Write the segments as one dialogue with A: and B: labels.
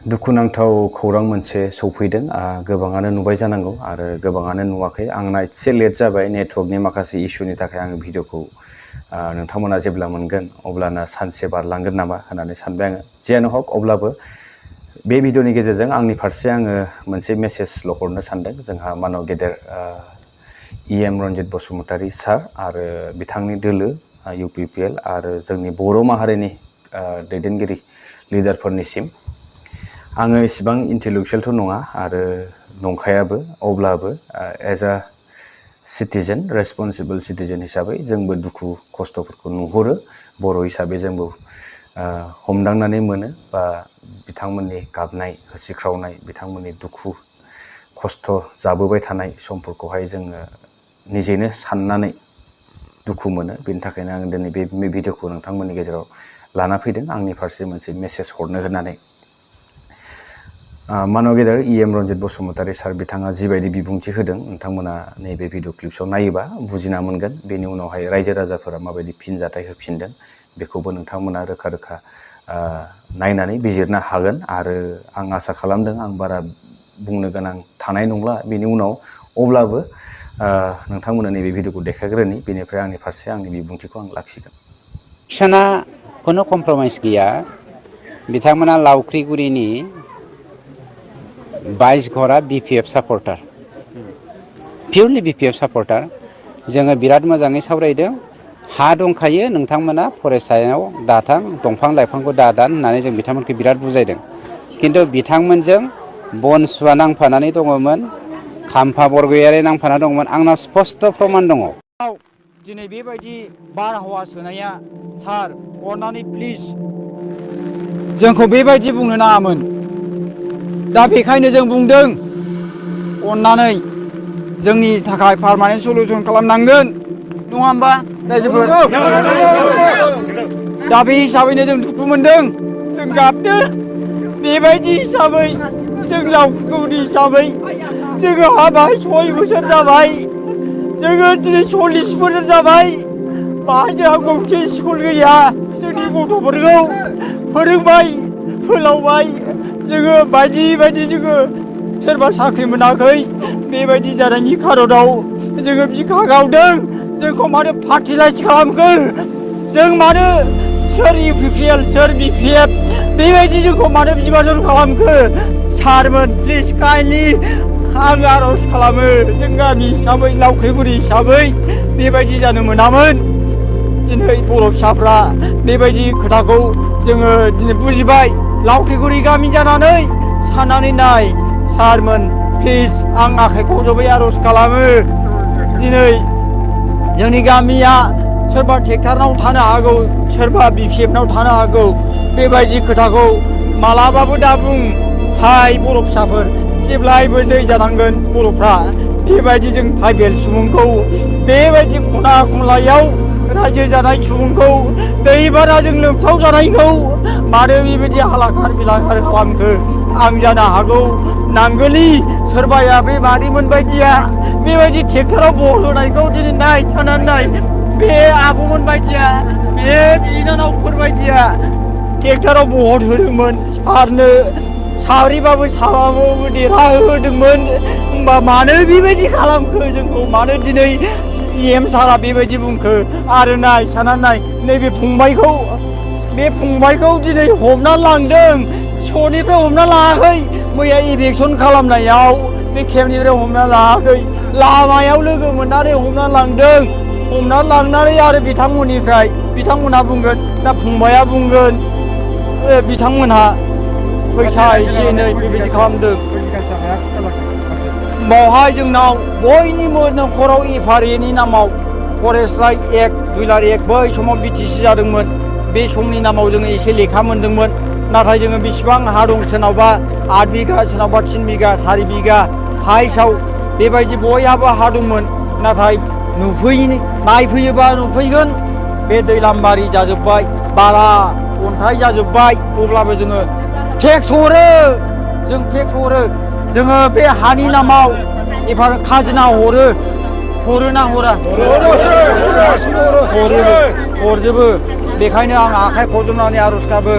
A: दुखुनांथाव खौरां मोनसे सौफैदों गोबाङानो नुबाय जानांगौ आरो गोबाङानो नुवाखै आंना एसे लेट जाबाय नेटवर्कनि माखासे इसुनि थाखाय आङो भिडिअखौ नोंथांमोना जेब्ला मोनगोन अब्लाना सानसे बारलांगोन नामा होननानै सानबाय आङो जियानो हक अब्लाबो बे भिडिअनि गेजेरजों आंनि फारसे आङो मोनसे मेसेजल' हरनो सानदों जोंहा मानव गेदेर EM रन्जित बसुमतारी सार आरो बिथांनि दोलो UPPL आरो जोंनि बर' माहारिनि दैदेनगिरि लिडारफोरनिसिम आङो इसेबां इन्टेलेक्चुवेलथ' नङा आरो नंखायाबो अब्लाबो एज आ सिटिजेन रेसपन्सिबल सिटिजेन हिसाबै जोंबो दुखु खस्थ'फोरखौ नुहुरो बर' हिसाबै जोंबो हमदांनानै मोनो बा बिथांमोननि गाबनाय होसिख्रावनाय बिथांमोननि दुखु खस्थ' जाबोबाय थानाय समफोरखौहाय जोङो निजेनो साननानै दुखु मोनो बेनि थाखायनो आं दिनै बे भिडिअखौ नोंथांमोननि गेजेराव लाना फैदों आंनि फारसे मोनसे मेसेज हरनो होननानै मानव गेदेर EM रन्जित बसुमतारी सार बिथाङा जिबायदि बिबुंथि होदों नोंथांमोना नैबे भिडिअ क्लिप्सआव नायोबा बुजिना मोनगोन बेनि उनावहाय रायजो राजाफोरा माबायदि फिनजाथाय होफिनदों बेखौबो नोंथांमोना रोखा रोखा नायनानै बिजिरनो हागोन आरो आं आसा खालामदों आं बारा बुंनो गोनां थानाय नंला बेनि उनाव अब्लाबो नोंथांमोना नैबे भिडिअखौ देखायग्रोनि बेनिफ्राय आंनि फारसे आंनि बिबुंथिखौ आं लाखिगोन।
B: एक्सना खुनु कमप्रमाइज गैया बिथांमोना लावख्रिगुरिनि 22 घरा BPF सापर्टार पिउरलि BPF सापर्टार जोङो बिराद मोजाङै सावरायदों हा दंखायो नोंथांमोना फरेस्टआव दाथां दंफां लाइफांखौ दादान होननानै जों बिथांमोनखौ बिराद बुजायदों खिन्थु बिथांमोनजों बनसुवा नांफानानै दङमोन खाम्फा बरगयारि नांफाना दंमोन आंना स्पस्ट प्रमान दङ।
C: दिनै बेबायदि बारहावा सोनाया सार अननानै प्लिज जोंखौ बेबायदि बुंनो नाङामोन दा बेखायनो जों बुंदों अननानै जोंनि थाखाय पारमानेन्ट सलुसन खालामनांगोन नङा होमबा रायजोफोर दा बे हिसाबैनो जों दुखु मोनदों जों गाबदों बेबायदि हिसाबै जों लावख्रिगुरि हिसाबै जोङो हाबाय 6 बोसोर जाबाय जोङो दिनै 40 बोसोर जाबाय बाहाय जोंहा गंसे स्कुल गैया जोंनि गथ'फोरखौ फोरोंबाय फोलावबाय जोङो बायदि बायदि जोङो सोरबा साख्रि मोनाखै बेबायदि जानायनि खारनाव जोङो बिखा गावदों जोंखौ मानो फार्टिलाइज खालामखो जों मानो सोर UPPL सोर BPF बेबायदि जोंखौ मानो बिबाजन खालामखो सारमोन प्लिज काइन्डलि आं आर'ज खालामो जों गामि हिसाबै लावख्रिगुरि हिसाबै बेबायदि जानो मोनामोन दिनै बर' फिसाफ्रा बेबायदि खोथाखौ जोङो दिनै बुजिबाय लावख्रिगुरि गामि जानानै साननानै नाय सारमोन प्लिज आं आखाइ खबजबै आर'ज खालामो दिनै जोंनि गामिया सोरबा ट्रेक्टरनाव थानो हागौ सोरबा BPF नाव थानो हागौ बेबायदि खोथाखौ मालाबाबो दा बुं हाय बर' फिसाफोर जेब्लायबो जै जानांगोन बर'फ्रा बेबायदि जों ट्राइबेल सुबुंखौ बेबायदि खना खनलायाव रायजो जानाय सुबुंखौ दैबानाजों लोमसाव जानायखौ मानो बेबायदि हालाखार बिलाखार खालामखो आं जानो हागौ नांगोलि सोरबाया बे मादैमोन बायदिया बेबायदि ट्रेक्टराव बहर होनायखौ दिनै नाय साननानै नाय बे आब'मोन बायदिया बे बिनानावफोर बायदिया ट्रेक्टराव बहर होदोंमोन सारनो साब्रैबाबो साबाबाबो देरहाहोदोंमोन होमबा मानो बेबायदि खालामखो जोंखौ मानो दिनै EM सारा बेबायदि बुंखो आरो नाय साननानै नाय नैबे फंबायखौ दिनै हमना लांदों स'निफ्राय हमना लाङाखै मैया इलेक्सन खालामनायाव बे केम्पनिफ्राय हमना लाङाखै लामायाव लोगो मोननानै हमना लांदों हमना लांनानै आरो बिथांमोनहा बुंगोन दा फंबाया बुंगोन बिथांमोनहा फैसा एसे एनै बेबायदि खालामदों बावहाय जोंनाव बयनिबो न'खराव FRAनि नामाव फरेस्ट राइट एक्ट 2001 बै समाव BTC जादोंमोन बे समनि नामाव जोङो एसे लेखा मोन्दोंमोन नाथाय जोङो बेसेबां हा दं सोरनावबा 8 बिगा सोरनावबा 3 बिगा 4 बिगा हाइसाव बेबायदि बयहाबो हा दंमोन नाथाय नायफैयोबा नुफैगोन बे दैलामबारि जाजोब्बाय बाला अन्थाइ जाजोब्बाय अब्लाबो जोङो टेक्स हरो जोङो बे हानि नामाव खाजोना हरोना हरा हरजोबो बेखायनो आं आखाइ खबजबनानै आर'ज गाबो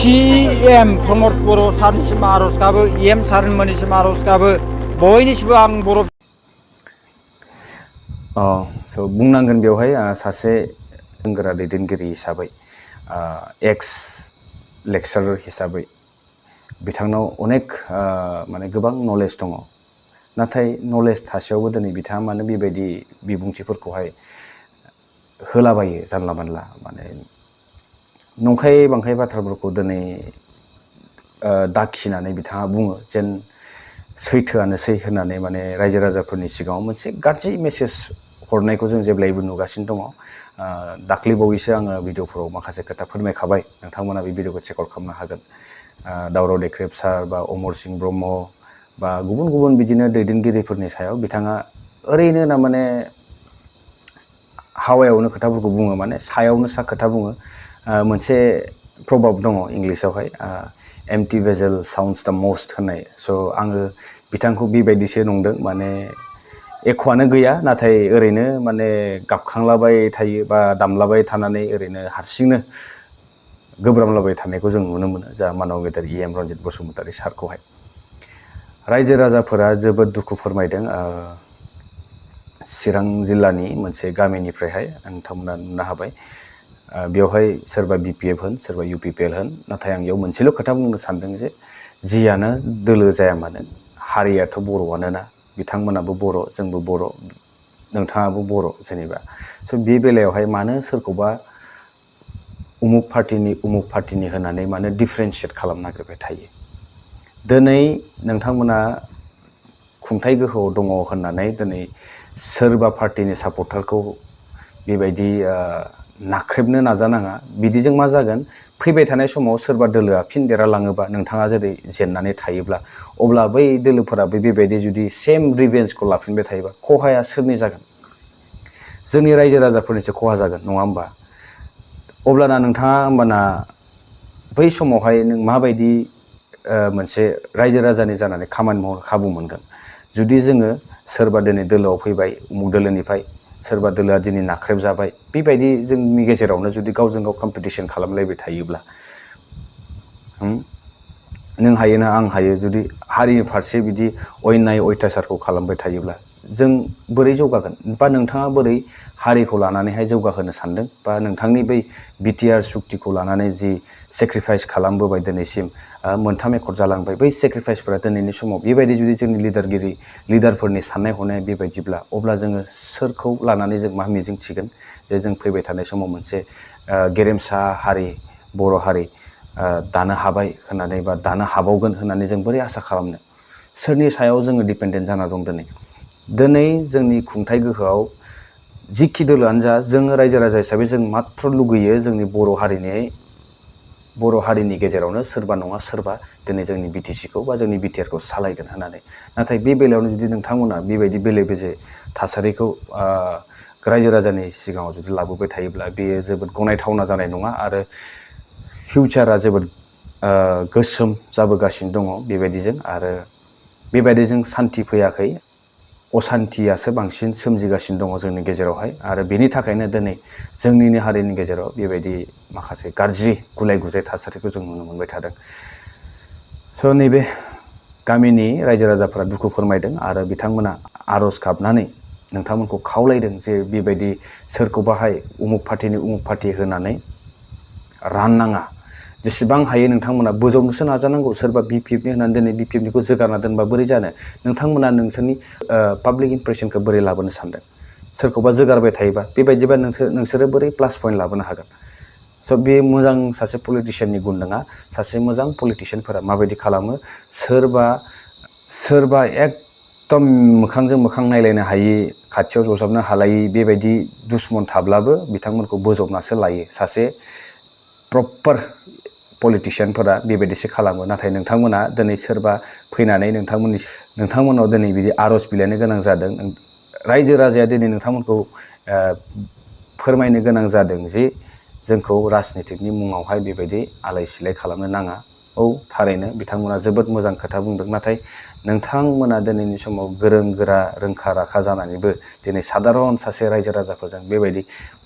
C: CM प्रमद बर' सारनिसिम आर'ज गाबो, EM सारमोननिसिम आर'ज गाबो, बयनिसिमबो आं बर'
A: बुंनांगोन बेवहाय सासे गोरा दैदेनगिरि हिसाबै एक्स लेक्सारार हिसाबै बिथांनाव अनेक माने गोबां नलेज दङ। नाथाय नलेज थासेयावबो दिनै बिथाङा मानो बेबायदि बिबुंथिफोरखौहाय होलाबायो जानला मानला, माने नंखाय बांखाय बाथ्राफोरखौ दिनै दाखिनानै बिथाङा बुङो जेन सैथोआनोसै होननानै, माने रायजो राजाफोरनि सिगाङाव मोनसे गाज्रि मेसेज हरनायखौ जों जेब्लायबो नुगासिनो दङ। दाख्लैबावैसो आङो भिडिअफोराव माखासे खोथा फोरमायखाबाय, नोंथांमोना बे भिडिअखौ चेकआउट खालामनो हागोन। दावराव देख्रेब सार बा अमर सिंह ब्रह्म बा गुबुन गुबुन बिदिनो दैदेनगिरिफोरनि सायाव बिथाङा ओरैनो ना माने हावायावनो खोथाफोरखौ बुङो, माने सायावनो सा खोथा बुङो। मोनसे प्रभाब दङ इंलिसावहाय, एम्पटि भेजेल साउन्ड्स द मस्ट होननाय। स' आङो बिथांखौ बेबायदिसो नंदों, माने एख'आनो गैया नाथाय ओरैनो माने गाबखांलाबाय थायो बा दामलाबाय थानानै ओरैनो हारसिंनो गोब्रामलाबाय थानायखौ जों नुनो मोनो, जा मानव गेदेर EM रन्जित बसुमतारी सारखौहाय। रायजो राजाफोरा जोबोद दुखु फोरमायदों। चिरां जिल्लानि मोनसे गामिनिफ्रायहाय नोंथांमोना नुनो हाबाय, बेवहाय सोरबा BPF होन सोरबा UPPL होन, नाथाय आं बेयाव मोनसेल' खोथा बुंनो सानदों जे जियानो दोलो जाया मानो हारियाथ' बर'आनो ना, बिथांमोनाबो बर', जोंबो बर', नोंथाङाबो बर' जेनेबा। स' बे बेलायावहाय मानो सोरखौबा उमुक पार्टिनि होनानै मानो डिफारेन्सियेट खालामनो नागिरबाय थायो। दिनै नोंथांमोना खुंथाइ गोहोआव दङ होननानै दिनै सोरबा पार्टिनि सापर्टारखौ बेबायदि नाख्रेबनो नाजानाङा। बिदिजों मा जागोन, फैबाय थानाय समाव सोरबा दोलोआ फिन देरहालाङोबा, नोंथाङा जेरै जेननानै थायोब्ला, अब्ला बै दोलोफोराबो बेबायदि जुदि सेम रिभेन्सखौ लाफिनबाय थायोबा खहाया सोरनि जागोन? जोंनि रायजो राजाफोरनिसो खहा जागोन, नङा होमबा? अब्लाना नोंथाङा होमबाना बै समावहाय नों माबायदि मोनसे रायजो राजानि जानानै खामानि मावनो खाबु मोनगोन? जुदि जोङो सोरबा दिनै दोलोआव फैबाय उमुक दोलोनिफ्राय, सोरबा दोलोआ दिनै नाख्रेब जाबाय, बेबायदि जोंनि गेजेरावनो जुदि गावजों गाव कम्पिटिसन खालामलायबाय थायोब्ला, नों हायोना आं हायो, जुदि हारिनि फारसे बिदि अन्याय अयथासारखौ खालामबाय थायोब्ला जों बोरै जौगागोन? बा नोंथाङा बोरै हारिखौ लानानैहाय जौगाहोनो सानदों? बा नोंथांनि बै BTR सुक्तिखौ लानानै जि सेक्रिफाइस खालामबोबाय दिनैसिम, मोनथाम एकर्ड जालांबाय, बै सेक्रिफाइसफोरा दिनैनि समाव बेबायदि जुदि जोंनि लिडारफोरनि साननाय हनाया बेबायदिब्ला, अब्ला जोङो सोरखौ लानानै जों मा मिजिं थिगोन जे जों फैबाय थानाय समाव मोनसे गेरेमसा हारि, बर' हारि दानो हाबाय होननानै बा दानो हाबावगोन होननानै जों बोरै आसा खालामनो? सोरनि सायाव जोङो दिपेन्डेन्ट जाना दं दिनै जोंनि खुंथाइ गोहोआव जिखि दोलोआनो जा, जोङो रायजो राजा हिसाबै जों माथ्र लुगैयो जोंनि बर' हारिनि गेजेरावनो सोरबा नङा सोरबा दिनै जोंनि BTCखौ बा जोंनि BTRखौ सालायगोन होननानै। नाथाय बे बेलायावनो जुदि नोंथांमोना बेबायदि बेले बेजे थासारिखौ रायजो राजानि सिगाङाव जुदि लाबोबाय थायोब्ला, बेयो जोबोद गनायथावना जानाय नङा आरो फिउचारा जोबोद गोसोम जाबोगासिनो दङ बेबायदिजों। आरो बेबायदिजों सान्थि फैयाखै, असान्थियासो बांसिन सोमजिगासिनो दङ जोंनि गेजेरावहाय। आरो बेनि थाखायनो दिनै जोंनिनो हारिनि गेजेराव बेबायदि माखासे गाज्रि गुलाय गुजाय थासारिखौ जों नुनो मोनबाय थादों। स' नैबे गामिनि रायजो राजाफोरा दुखु फोरमायदों आरो बिथांमोना आर'ज गाबनानै नोंथांमोनखौ खावलायदों जे बेबायदि सोरखौबाहाय उमुक पार्टि होनानै राननाङा। जेसेबां हायो नोंथांमोना बोजबनोसो नाजानांगौ। सोरबा BPFनि होननानै दिनै BPFनिखौ जोगारना दोनबा बोरै जानो? नोंथांमोना नोंसोरनि पाब्लिक इमप्रेसनखौ बोरै लाबोनो सानदों? सोरखौबा जोगारबाय थायोबा बेबायदिबा नोंसोरो बोरै प्लास पइन्ट लाबोनो हागोन? स' बे मोजां सासे पलिटिसियाननि गुन नङा। सासे मोजां पलिटिसियानफोरा माबायदि खालामो, सोरबा एकदम मोखांजों मोखां नायलायनो हायि, खाथियाव जजाबनो हालायि बेबायदि दुश्मन थाब्लाबो बिथांमोनखौ बोजबनासो लायो। सासे प्रपार पलिटिसियानफोरा बेबायदिसो खालामो। नाथाय नोंथांमोना दिनै सोरबा फैनानै नोंथांमोनाव दिनै बिदि आर'ज बिलाइनो गोनां जादों। रायजो राजाया दिनै नोंथांमोनखौ फोरमायनो गोनां जादों जे जोंखौ राजनितिकनि मुङावहाय बेबायदि आलाय सिलाय खालामनो नाङा। औ, थारैनो बिथांमोना जोबोद मोजां खोथा बुंदों। नाथाय नोंथांमोना दिनैनि समाव गोरों गोरा रोंखा राखा जानानैबो दिनै सादारन सासे रायजो राजाफोरजों बेबायदि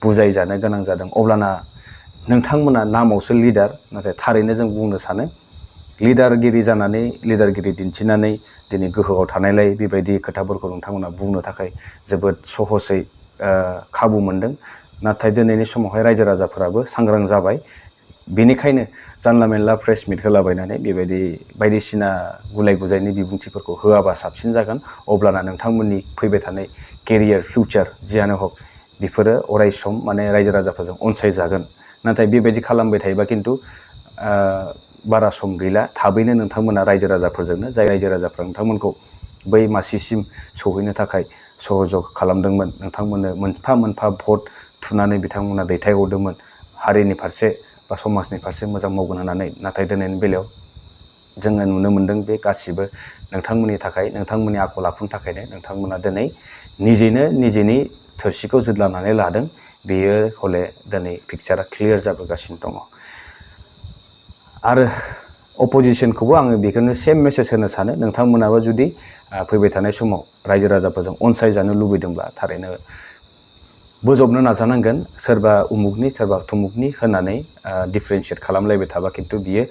A: बुजायजानो गोनां जादों। अब्लाना नोंथांमोना नामावसो लिडार, नाथाय थारैनो जों बुंनो सानो लिडारगिरि जानानै लिडारगिरि दिन्थिनानै दिनै गोहोआव थानायलाय बेबायदि खोथाफोरखौ नोंथांमोना बुंनो थाखाय जोबोद सहसै खाबु मोनदों। नाथाय दिनैनि समावहाय रायजो राजाफोराबो सांग्रां जाबाय। बेनिखायनो जानला मेनला प्रेस मिट होलाबायनानै बेबायदि बायदिसिना गुलाय गुजायनि बिबुंथिफोरखौ होआबा साबसिन जागोन। अब्लाना नोंथांमोननि फैबाय थानाय केरियार फिउचार जियानो हक बेफोरो अराय सम माने रायजो राजाफोरजों अनसायजागोन। नाथाय बेबायदि खालामबाय थायोबा खिन्थु बारा सम गैला, थाबैनो नोंथांमोना रायजो राजाफोरजोंनो जाय रायजो राजाफ्रा नोंथांमोनखौ बै मासिसिम सौहैनो थाखाय सहजग खालामदोंमोन, नोंथांमोननो मोनफा मोनफा भट थुनानै बिथांमोना दैथायहरदोंमोन हारिनि फारसे बा समाजनि फारसे मोजां मावगोन होननानै। नाथाय दिनैनि बेलायाव जोङो नुनो मोनदों बे गासिबो नोंथांमोननि थाखाय, नोंथांमोननि आखल आखुनि थाखायनो नोंथांमोना दिनै निजेनो निजेनि थोरसिखौ जोदलानानै लादों। बेयो हले दिनै पिक्सारा क्लियार जाबोगासिनो दङ। आरो अपोजिसनखौबो आङो बेखौनो सेम मेसेज होनो सानो, नोंथांमोनाबो जुदि फैबाय थानाय समाव रायजो राजाफोरजों अनसायजानो लुबैदोंब्ला थारैनो बोजबनो नाजानांगोन। सोरबा उमुगनि सोरबा थुमुगनि होननानै डिफारेन्सियेट खालामलायबाय थाबा खिन्थु बियो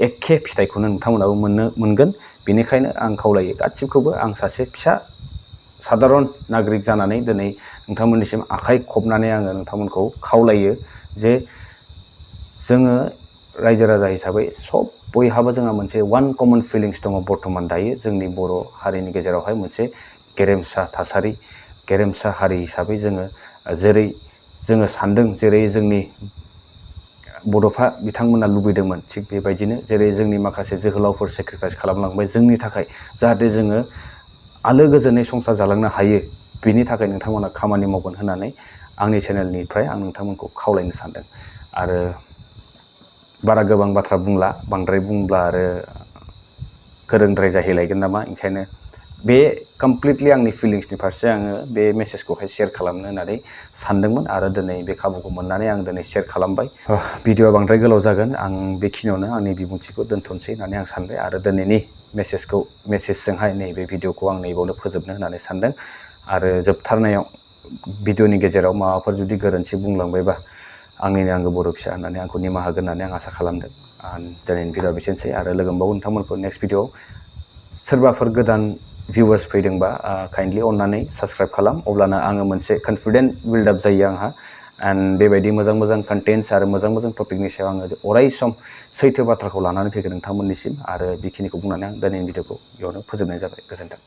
A: एखे फिथाइखौनो नोंथांमोनाबो मोनगोन। बेनिखायनो आं खावलायो गासिखौबो, आं सासे फिसा सादारन नागरिक जानानै दिनै नोंथांमोननिसिम आखाइ खबनानै आङो नोंथांमोनखौ खावलायो जे जोङो रायजो राजा हिसाबै बयहाबो जोंहा मोनसे वान कमन फिलिंस दङ। बर्थमान दायो जोंनि बर' हारिनि गेजेरावहाय मोनसे गेरेमसा थासारि, गेरेमसा हारि हिसाबै जोङो जेरै जोङो सानदों, जेरै जोंनि बड'फा बिथांमोना लुबैदोंमोन, थिग बेबायदिनो जेरै जोंनि माखासे जोहोलावफोर सेक्रिफाइस खालामलांबाय जोंनि थाखाय, जाहाथे जोङो आलो गोजोनै संसार जालांनो हायो, बिनि थाखाय नोंथांमोना खामानि मावगोन होननानै आंनि चेनेलनिफ्राय आं नोंथांमोनखौ खावलायनो सानदों। आरो बारा गोबां बाथ्रा बुंला, बांद्राय बुंब्ला आरो गोरोंद्राय जाहैलायगोन नामा, ओंखायनो बे कमप्लिटलि आंनि फिलिंसनि फारसे आङो बे मेसेजखौहाय शेयार खालामनो होननानै सानदोंमोन आरो दिनै बे खाबुखौ मोननानै आं दिनै शेयार खालामबाय। भिडिअआ बांद्राय गोलाव जागोन, आं बेखिनियावनो आंनि बिबुंथिखौ दोनथ'नोसै होननानै आं सानबाय आरो दिनैनि मेसेजजोंहाय नैबे भिडिअखौ आं नैबावनो फोजोबनो होननानै सानदों। आरो जोबथारनायाव भिडिअनि गेजेराव माबाफोर जुदि गोरोन्थि बुंलांबायबा आंनिनो आंगो बर' फिसा होननानै आंखौ निमाहा होगोन होननानै आं आसा खालामदों। दिनैनि भिडिअआ बेसेनोसै आरो लोगो मोनबावगोन नोंथांमोनखौ नेक्स्ट भिडिअआव। सोरबाफोर गोदान भिउवार्स फैदोंबा काइन्डलि अननानै साबस्क्राइब खालाम, अब्लाना आङो मोनसे कनफिडेन्ट बिल्डआप जायो आंहा। एन्ड बेबायदि मोजां मोजां कन्टेन्ट्स आरो मोजां मोजां टपिकनि सायाव आङो अराय सम सैथो बाथ्राखौ लानानै फैगोन नोंथांमोननिसिम। आरो बेखिनिखौ बुंनानै आं दिनैनि भिडिअखौ बेयावनो फोजोबनाय जाबाय। गोजोन्थों।